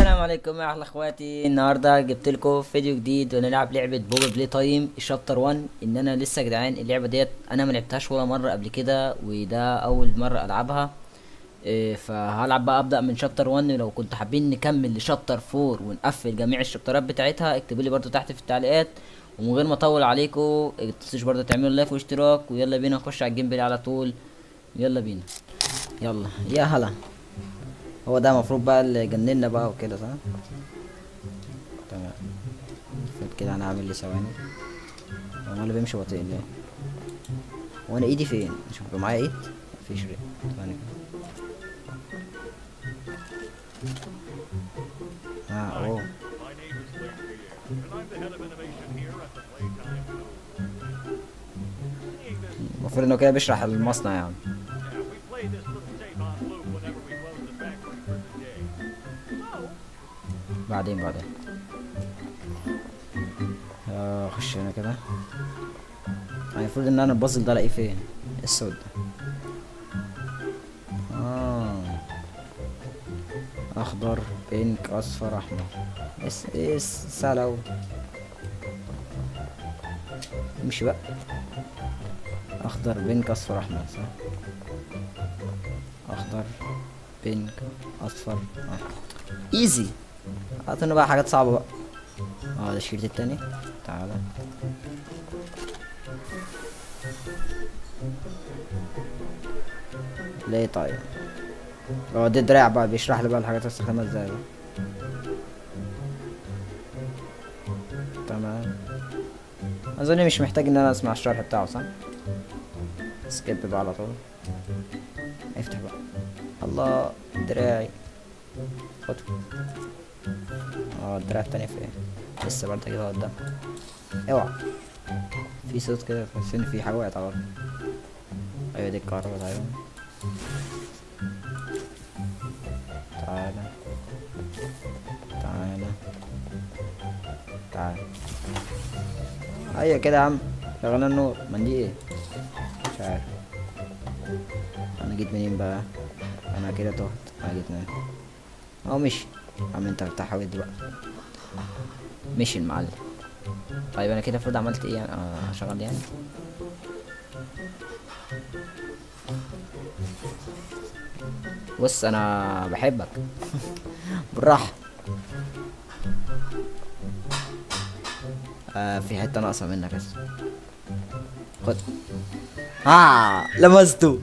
السلام عليكم يا احلى اخواتي. النهارده جبت لكم فيديو جديد ونلعب لعبه Poppy Playtime chapter 1. ان انا لسه يا جدعان اللعبة ديت انا ما لعبتهاش ولا مرة قبل كده، وده اول مرة العبها. فهلعب بقى، ابدا من chapter 1. لو كنتوا حابين نكمل ل chapter 4 ونقفل جميع الشابترات بتاعتها اكتبوا لي برضو تحت في التعليقات. ومن غير ما اطول عليكم متنسوش برضو تعملوا like واشتراك، ويلا بينا نخش على ال gameplay على طول. يلا بينا، يلا يا هلا. هو ده المفروض بقى اللي جننا بقى وكده، صح؟ تمام. المفروض كده انا هعمل لي ثواني. هو اللي بيمشي بطيء ليه؟ هو انا ايدي فين؟ مش بيبقى معايا ايد؟ مفيش ريق. ثواني كده. اوه. My name is Lake Pierre, and I'm the head of innovation here at the Playtime Co. Seeing this, المفروض انه كده بيشرح المصنع يعني. yeah, we play this little tape on loop whenever we close the factory for the day. So, بعدين بعدين اخش هنا كده. المفروض ان انا البازل ده الاقيه فين؟ إيه الصوت ده؟ اخضر، pink، اصفر، احمر. اس اس سهل اوي. امشي بقى. اخضر، pink، اصفر، احمر، صح؟ اخضر، pink، اصفر، احمر. easy. اعطينا بقى حاجات صعبة بقى. ده الشريط التاني. تعالى. ليه طيب؟ هو ده دراع بقى بيشرح لي بقى الحاجات استخدمها ازاي بقى. تمام. اظن مش محتاج ان انا اسمع الشرح بتاعه، صح؟ skip بقى على طول. افتح بقى. الله، دراعي. خد. الدراع التانية فين؟ لسه برضه اجيبها قدام. اوعى. في صوت كده تحس ان في حاجة وقعت على الأرض. ايوه دي الكهرباء. ايوه تعالى تعالى تعالى. ايوه كده يا عم، شغلنا النور. ما دي ايه؟ مش عارف انا جيت منين بقى. انا كده تهت. انا جيت منين؟ اهو مشي يا عم. انت بتاع حاجات دي بقى. مشي المعلم. طيب انا كده المفروض عملت ايه يعني؟ اشغل يعني. بص انا بحبك. بالراحة. في حتة ناقصة منك بس. خد. لمسته.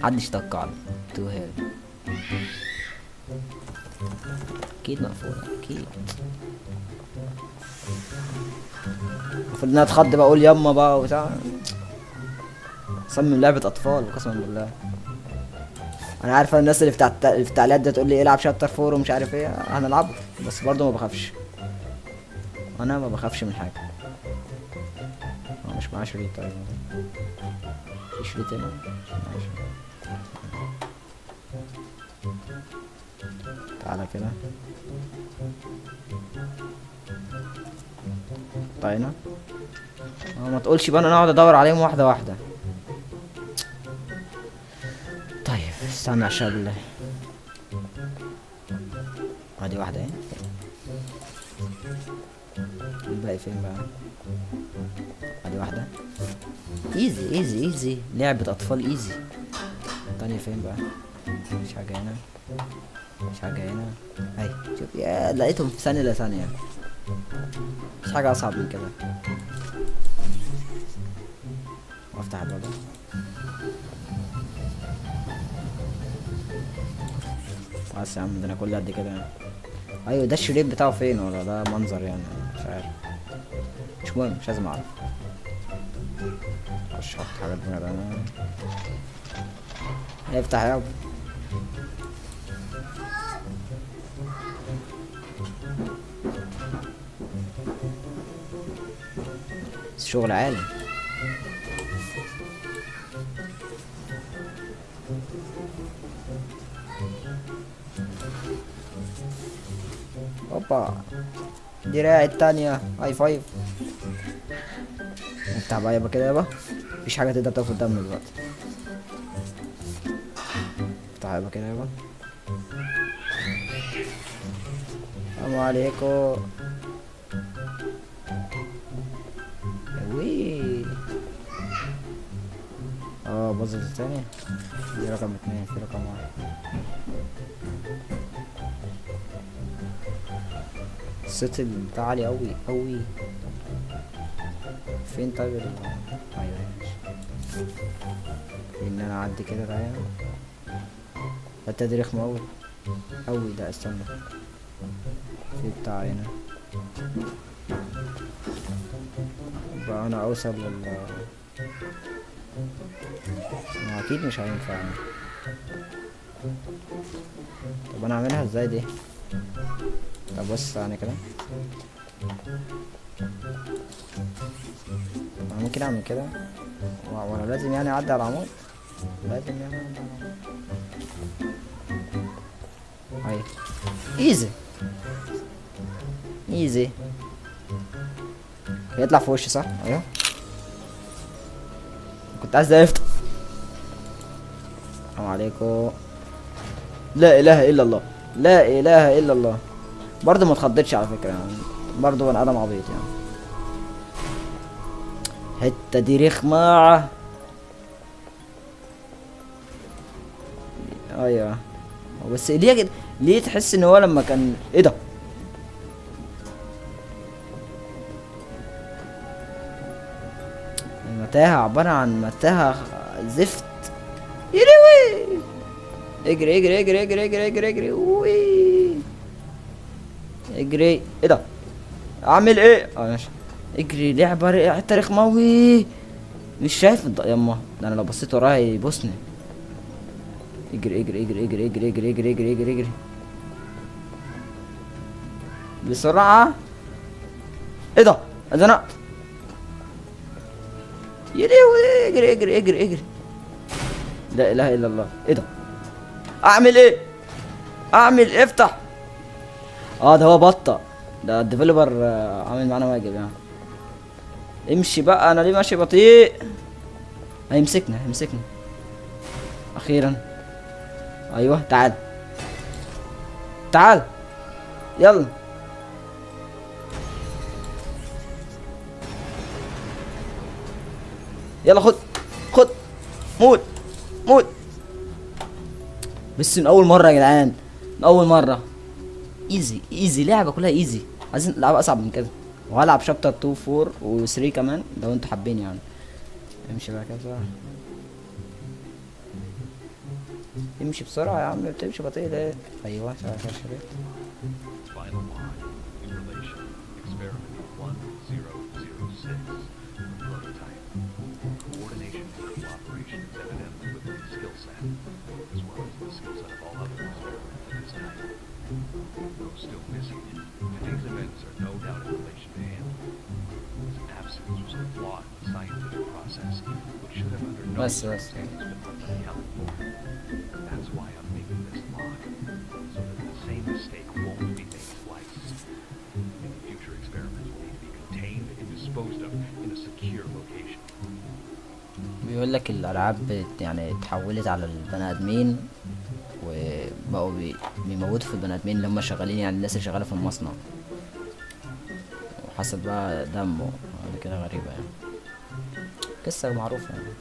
محدش توقع. تو هيل. اكيد مقفولة، اكيد. المفروض ان انا اتخض بقى، اقول يما بقى وبتاع. صمم لعبة اطفال وقسما بالله. انا عارفه الناس اللي في التعليقات ده تقول لي العب شابتر 4 ومش عارف ايه. هنلعبه بس برضه ما بخافش. انا ما بخافش من حاجة. هو مش معاه شريط. طيب في شريط هنا؟ مش معاه شريط. تعالى كده. طيب ما تقولش بقى انا اقعد ادور عليهم واحدة واحدة. طيب استنى عشان ادي واحدة اهي. الباقي فين بقى؟ ادي واحدة. easy easy easy، لعبة اطفال easy. التانية فين بقى؟ مفيش حاجة هنا، مفيش حاجة هنا. اهي شوف، يا لقيتهم في ثانية لثانية. مفيش حاجة أصعب من كده. وافتح الباب. بس يا عم ده انا كل قد كده يعني. ايوه ده الشريط بتاعه فين؟ ولا ده منظر يعني؟ مش عارف. مش مهم، مش لازم اعرف. خش احط حاجات من هنا. افتح يابا. شغل عالي. اوبا دراعي التانية. high five. افتح بقى يابا كده يابا. مفيش حاجة تقدر تقف قدامنا دلوقتي. افتح يابا كده يابا. السلام عليكم. وي بازل تاني. دي رقم 2، في رقم 1. الصوت بتاع عالي أوي أوي. فين طيب أيوه ماشي. في إن أنا أعدي كده تعالى. الحتة دي رخمة أوي أوي. لا استنى، في بتاع هنا بقى. أنا أوصل لل ما أكيد مش هينفع يعني. طب أنا أعملها إزاي دي؟ طب بص يعني كده أنا ممكن أعمل كده وأنا لازم يعني أعدي على العمود، لازم يعني أعدي على العمود. أيوة easy easy. هيطلع في وشي صح؟ أيوه كنت عايز افتح. السلام عليكم. لا اله الا الله، لا اله الا الله. برضه ما اتخضتش على فكره يعني، برضه بني ادم عبيط يعني. الحته دي رخمه. ايوه بس ليه كده؟ ليه تحس ان هو لما كان ايه ده؟ المتاهة عبارة عن متاهة زفت. يلوي اجري اجري اجري اجري اجري اجري اجري وي اجري. ايه ده؟ اعمل ايه؟ ماشي اجري. لعبة حتة رخمة وي مش شايف يما ده انا لو بصيت وراها يبوسني. اجري اجري اجري اجري اجري اجري اجري اجري اجري اجري بسرعة. ايه ده؟ ده انا يلوي. اجري اجري اجري اجري. لا اله الا الله. ايه ده؟ اعمل ايه؟ اعمل إيه؟ افتح. ده هو بطة ده ال developer، عامل معانا واجب يعني. امشي بقى، انا ليه ماشي بطيء؟ هيمسكنا هيمسكنا اخيرا. ايوه تعال تعال يلا. يلا خد خد موت موت. بس من اول مره يا جدعان، من اول مره. easy easy، لعبه كلها easy. عايزين لعبه اصعب من كده. وهلعب chapter 2 4 و 3 كمان لو انتوا حابين يعني. امشي بقى كده بسرعه، امشي بسرعه يا عم، بتمشي بطيء ليه؟ ايوه شغال شغال. Final log in relation experiment 1006 prototype. Coordination and cooperation is evident with the skill set, as well as the skill set of all other experiments of this type. Though still missing, today's events are no doubt in relation to him. His absence was a flaw in the scientific process, which should have under no بس بس. circumstances been left unaccounted for. That's why I'm making this log, so that the same mistake won't be made twice. Any future experiments will need to be contained and disposed of in a secure location. بيقول لك الالعاب اتحولت على البني ادمين، وبقوا بيموتوا في البني ادمين اللي هم شغالين، يعني الناس اللي شغاله في المصنع، وحصل بقى دم وحاجة كده غريبه يعني. قصه معروفه يعني.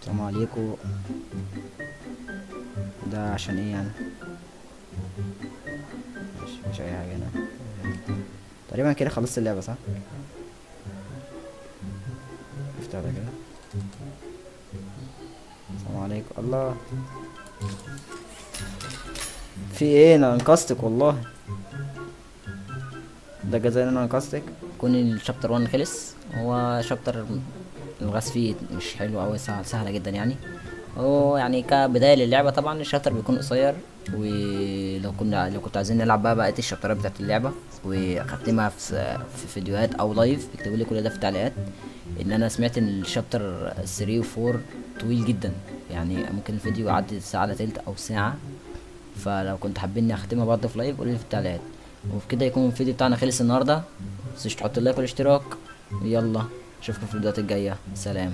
السلام عليكم. ده عشان ايه يعني؟ مش اي حاجه هنا تقريبا. كده خلصت اللعبه صح؟ افتح ده كده. السلام عليكم. الله، في ايه؟ انا انقذتك والله. ده جزاء ان انا انقذتك. كون ال chapter 1 خلص. هو chapter الغاز فيه مش حلو اوي، سهله جدا يعني. هو كبدايه للعبه طبعا ال chapter بيكون قصير، ولو لو كنتوا عايزين نلعب بقى بقيه الشابترات بتاعت اللعبه وختمها في فيديوهات او live، اكتبوا لي كل ده في التعليقات. ان انا سمعت ان ال chapter 3 و 4 طويل جدا، يعني ممكن الفيديو يعدي ساعه الا تلت او ساعه. فلو كنتوا حابين نختمها برضه في live قولوا لي في التعليقات. وبكده يكون الفيديو بتاعنا خلص النهارده. متنسوش تحطوا اللايك والاشتراك، ويلا اشوفكم في الفيديوهات الجايه. سلام.